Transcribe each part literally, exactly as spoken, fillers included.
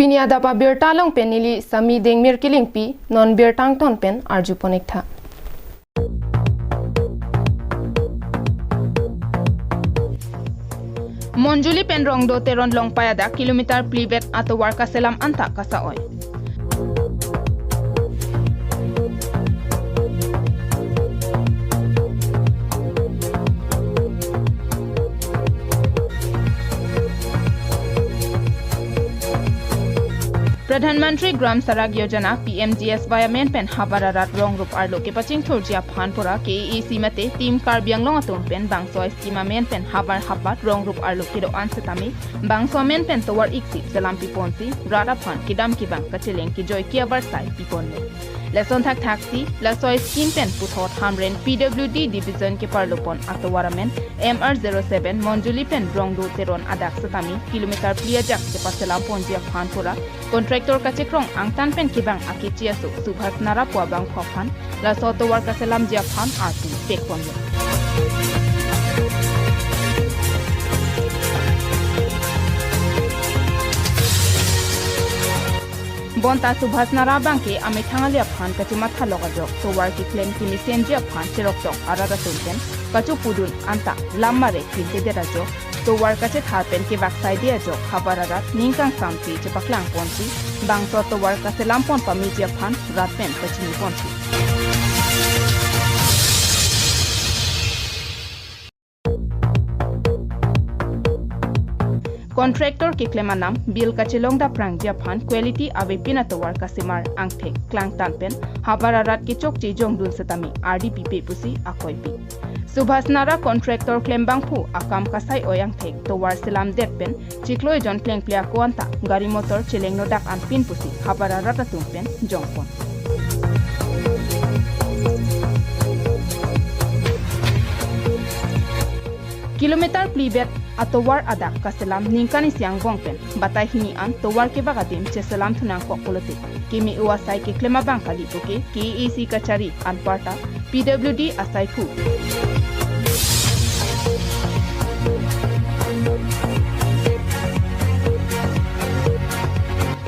Pini adap abirta along pen neli Sami Dengmir Kilingpi, non birta angton pen arjupon-ik tha. Monjuli pen Rongdo Teron Longpai adak kilometer phli vet atovar kaselam anta kasa-oi. Pradhan Mantri Gram Sadak Yojana, P M G S Y amen pen havar arat rong rup arlo kepachingthurji aphan pura K A A C mate Team Karbi Anglong atum pen bangso scheme amen pen havar havar rong rup arlo kedo-an setame bangso amen pen tovar iksi selam piponsi rat aphan kedam kevang kacheleng kejoike avarsai piponlo. Lason thakthaksi laso scheme pen puthot Hamren P W D division keparlopon atovar amen M R zero seven Monjuli pen Rongdo Teron adak setame kilometer phli ajak kepaselampon ji aphan pura contractor kachekrong angtan pen kevang akechi aso Subhas Nara pu abangphu aphan laso atovar kaselamji aphan arpin pekponlo. Bonta Subhas Nara abangke amethang ali aphan kachematha lok ajok tovar keklem kemesenji aphan cheroktok arat atum pen kachopudun anta lam mare kintedet ajok tovar kachethar pen kevak saide ajok havar arat ning kangsamsi chepaklangponsi bangso tovar kaselampon pameji aphan rat pen pachiniponsi. Contractor keklem anam bill kachelong daprangji aphan quality avepin atovar kasemar angthek klangtan pen havar arat kechokche jongdun setame ardi pipe pusi akoipi. Subhas Nara contractor klembangphu akam kasai-oi angthek tovar selamdet pen chiklo ejon plengple ako anta gari motor chelengno dak anpin pusi havar arat atum pen jongpon. Kilometer phli vet atovar adak kaselam ningkan isi angbong pen batai hini an tovar kevak adim cheselam thu nangkok pulote keme-o asai keklem abang kali puke K A A C kachari anparta P W D asaiphu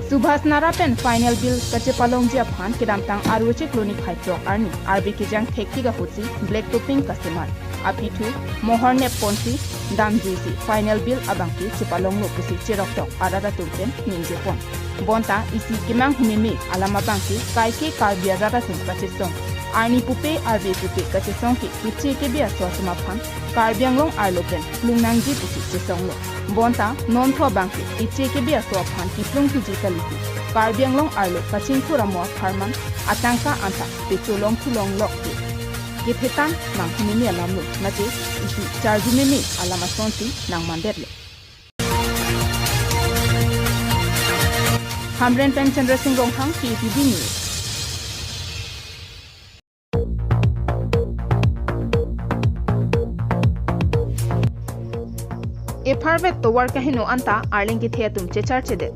Subhas Nara pen final bill kachepalongji aphan kedamtang Arve chiklo niphai throk arni Arve kejang thektik ahutsi black topping kasemar. Aphi thu mohor nepponsi damjuisi final bill abangke chepalonglo pusi cheroktok arat atum pen ningjepon. Bonta isi kemang humeme alam abangke kaike Karbi arat atum kachesong. Arni pupe Arve pupe kachesong ke keche kebi aso atum aphan Karbi Anglong arlo pen plung nangji pusi chesonglo. Bonta non thu abangke keche kebi aso aphan kiplung thuji kali pu Karbi Anglong arlo kachingthur amo apharman atangka anta pecholong thulong lok ke. Kethe tang nang humeme alamlo, mate isi charju meme alam asonsi nangmandetlo. Hamren pen Chandra Singh Ronghang, K T V News. Epharvet tovar kaheno anta arleng kethe atum checharchedet.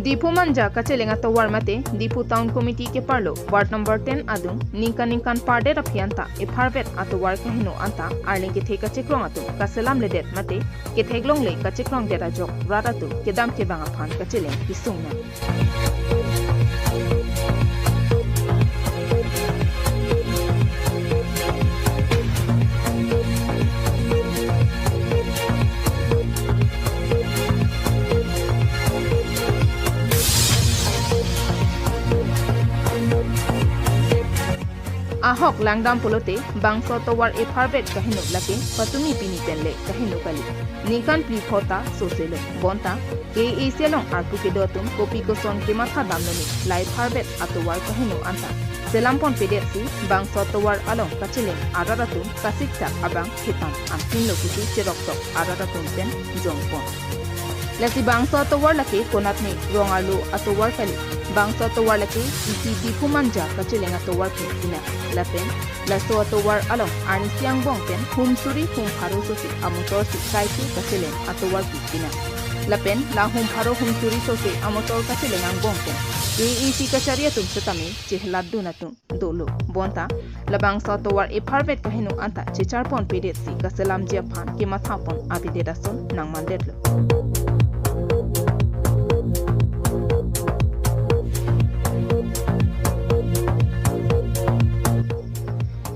Diphu Manja kacheleng atovar mate Diphu Town Committee keparlo ward number ten adung ningkan ningkan pardet aphi anta epharvet atovar kaheno anta arleng kethe kachekrong atum kaselamledet mate ketheklongle kachekrongdet ajok rat atum kedam kevang aphan kacheleng kesung nang. Ahok langdam pulote bangso tovar epharvet kaheno lake patumi pini penle kaheno kali. Ningkan phli phota soselo bonta K A A C along arpu kedo atum kopi koson kematha damlo ni la epharvet atovar kaheno anta selamponpedetsi bangso tovar along kacheleng arat atum kasiksak abang kethan anpinlo pusi cheroktok arat atum pen jongpon. Lasi bangso atovar lake konatne rong arlo atovar kali. Bangso atovar lake isi Diphu Manja kacheleng atovar pi pina. Lapen laso atovar along arnisi angbong pen hum suri hum pharo sose amotor si kaike kacheleng atovar pi pina. Lapen la hum pharo hum suri sose amotor kacheleng angbong pen K A A C kachari atum setame chehelatdun atum dolo. Bonta labangso atovar epharvet kaheno anta checharponpedetsi kaselamji aphan kemathapon avedet ason nangmandetlo.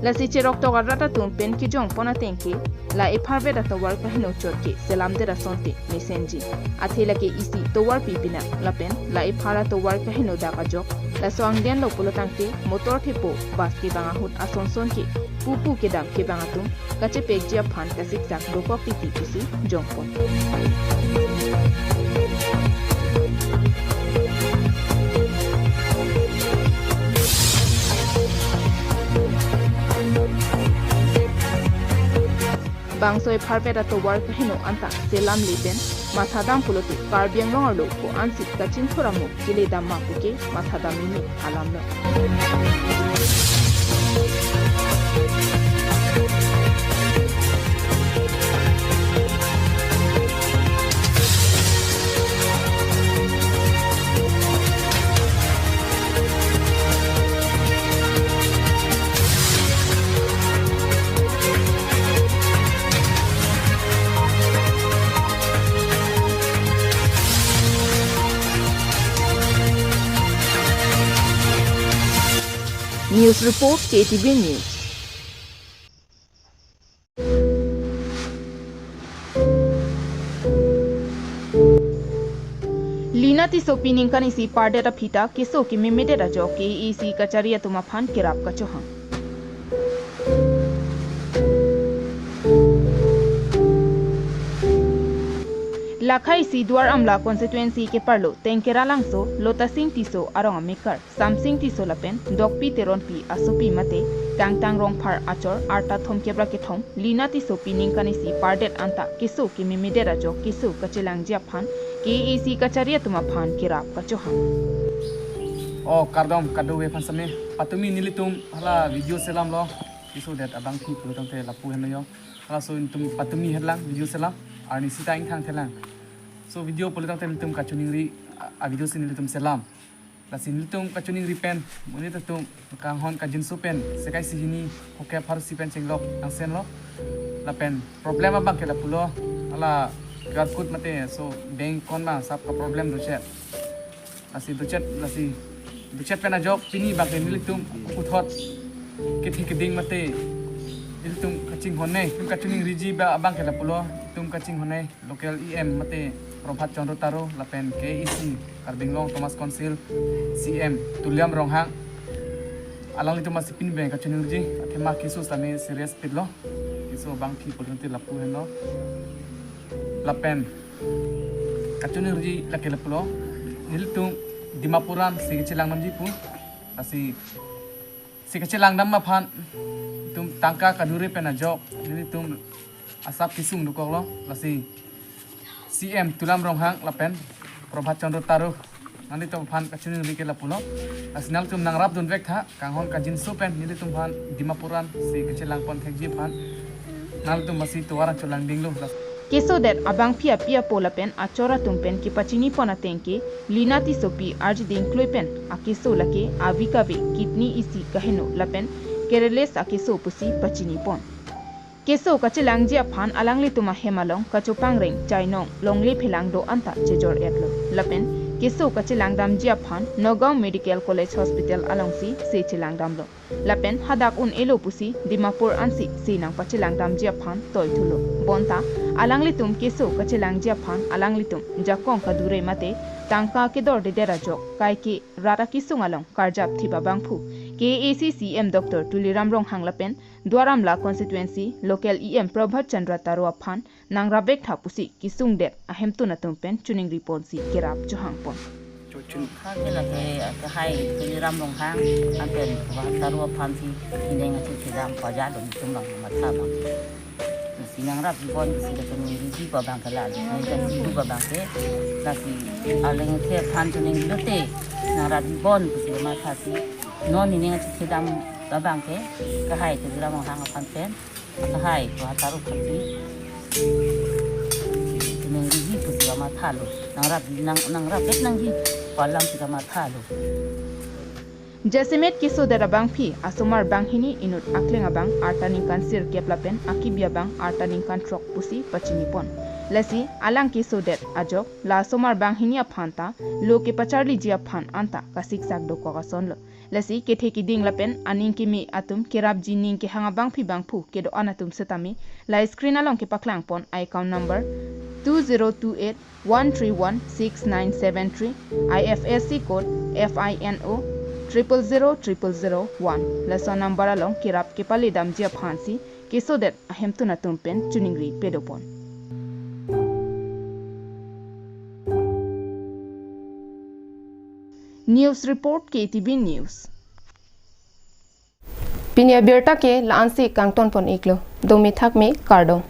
Lasi cheroktok arat atum pen kejongpon ateng ke la epharvet atovar kaheno chot ke selamdet asonte mesenji. Athe lake isi tovar pipina lapen la ephar atovar kaheno dak ajok laso angdeng lo pulotangte motor thepo bus kevang ahut asonson ke pupu kedam kevang atum kachepekji aphan kasiksak dokok titi pusi jongpon. Bangso epharvet atovar kaheno anta selamle pen mathadam pulote Karbi Anglong arlo ko-ansi kachingthur amo keledam ma puke mathadam meme alamlo. News report, K T V News. Lina Tissopi ningkan isi pardet aphi ta keso kememedet ajok K A A C kachari atum aphan kerap kachohang. Lakha isi Duar Amla constituency keparlo Tengkera Langso, Lota Sing Tisso arong amekar Samsing Tisso lapen Dokpi Teronpi asopi mate Kangtang Rongphar achor arta thomkep ra kethom Lina Tissopi ningkan isi pardet anta keso kememedet ajok keso kachelangji aphan K A A C kachari atum aphan kerap kachohang. O kardom kadokave aphan same, patumi nelitum hala video selamlo, kesodet abangpi pulotangte lapu henlo yo. Halaso nelitum patumi herlang video selam, arni sita ingthang thelang. So video pulotangte nelitum kachiningri a, a video si nelitum selam. Lasi nelitum kachiningri pen, monit atum kanghon kanjinso pen, sekai si hini hoke phar si pen chenglok angsenlo. Lapen problem abang ke lapulo, hala Q R code mate, so bank account ma sap ka problem dochet. Lasi dochet, lasi dochet pen ajok pini abang ke nelitum puthot kethe keding mate nelitum kachinghon ne, nelitum kachiningri ji ba abang ke lapulo, nelitum kachinghon ne local E M mate Prabhat Chandra Taro lapen K A A C Karbi Anglong Autonomous Council C M Tuliram Ronghang. Alanglitum masi pini abang kachiningri ji, athema keso sitame serious pitlo. Keso abangpi pulotangte lapu henlo. Lapen kachiningri ji lake lapulo. Nelitum Dimapur an si kachelangdamji pu. Lasi si kachelangdam aphan nelitum tangka kadure pen ajok nelitum asap kesung dokoklo. Lasi C M Tuliram Ronghang lapen Prabhat Chandra Taro nanglitum aphan kachiningri ke lapulo. Lasi nangtum nangrapdun vek tha, kanghon kanjinso pen nelitum aphan Dimapur an si kachelangpon thekji aphan nangtum masi tovar an cholangdinglo. Kesodet abangpi api apo lapen achor atum pen kepachinipon ateng ke Lina Tissopi arjiding klui pen akeso lake avi kave kidney isi kaheno lapen careless akeso pusi pachinipon. Keso kachelangji aphan alanglitum ahem along kachopangreng chainong longle phelang do anta chejor-etlo. Lapen keso kachelangdamji aphan Nagaon Medical College Hospital alongsi se chelangdamlo. Lapen hadak un-elo pusi Dimapur ansi se nangpachelangdamji aphan toithulo. Bonta alanglitum keso kachelangji aphan alanglitum jakong kadure mate tangka kedordedet ajok kaike rat akesung along karjap thip abangphu K A A C C M Doctor Tuliram Ronghang lapen Duar Amla constituency local E M Prabhat Chandra Taro aphan nangrap vek tha pusi kesungdet ahemtun atum pen chiningri ponsi kerap chohangpon. Kha ke lake, eh, kehai Tuliram Ronghang, anpen Prabhat Taro aphan si ineng achi kedam paja dong tum bang matha bang. Si nangrap ji bon si kachiningri ji pa bang kala. Nang kan si du pa bang ke. Lasi aleng the aphan chiningri lote nangrap ji bon si matha si. Non ineng achi kedam pa bang ke. Kehai Tuliram Ronghang aphan pen. Kehai Prabhat Taro aphan si. Chiningri ji pusi Mathalo, nangrap nang nangrap nangji, palam sika mathalo. Jasemet kesodet abangpi asomar banghini inut akleng abang arta ningkan sirkep lapen akibi abang arta ningkan throk pusi pachinipon. Lasi alang kesodet ajok la asomar banghini aphan ta lo kepacharliji aphan anta kasiksak dokok asonlo. Lasi kethe keding lapen aning keme atum kerapji ning kehang abangpi bangphu kedo-an atum setame la screen along kepaklangpon account number two zero two eight one three one six nine seven three, I F S C code F I N O triple zero triple zero one. Laso number along kerap kepaledamji aphansi kesodet ahemtun atum pen choningri pedopon. News report K T V News. Pini abirta ke la-ansi kangtonpon iklo. Dome thakme, kardom.